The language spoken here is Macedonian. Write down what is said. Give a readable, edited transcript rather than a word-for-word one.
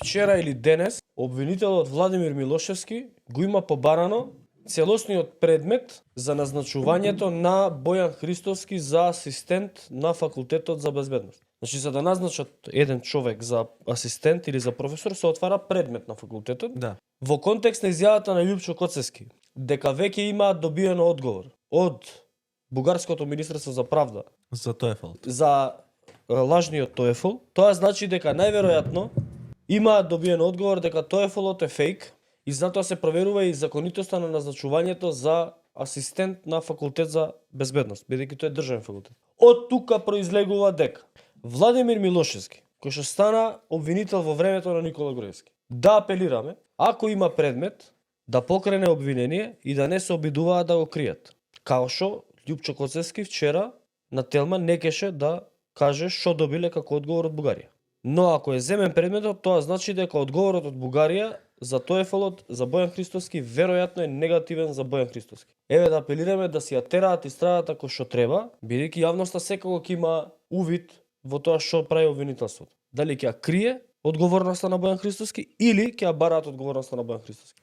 вчера или денес обвинителот Владимир Милошевски го има побарано целосниот предмет за назначувањето на Бојан Христовски за асистент на факултетот за безбедност. Значи, за да назначат еден човек за асистент или за професор, се отвара предмет на факултетот. Да. Во контекст на изјавата на Љупчо Коцевски, дека веќе има добиено одговор од Бугарското министерство за правда За TOEFL. за лажниот TOEFL, тоа значи дека најверојатно има добиен одговор дека TOEFL-от е фейк и затоа се проверува и законитоста на назначувањето за асистент на факултет за безбедност, бидејќи тој е државен факултет. Од тука произлегува дека Владимир Милошевски, кој што стана обвинител во времето на Никола Груевски, да апелираме, ако има предмет, да покрене обвинение и да не се обидуваат да го кријат. Као што Љупчо Коцевски вчера на Телма не кеше да каже што добиле како одговор од Бугарија. Но ако е земен предметот, тоа значи дека одговорот од Бугарија за TOEFL-от за Бојан Христовски веројатно е негативен за Бојан Христовски. Еве да апелираме да си ја тераат истрадата како што треба, бидејќи јавноста секако ќе има увид во тоа што прави обвинителството. Дали ќе ја крие одговорноста на Бојан Христовски или ќе ја бараат одговорноста на Бојан Христовски.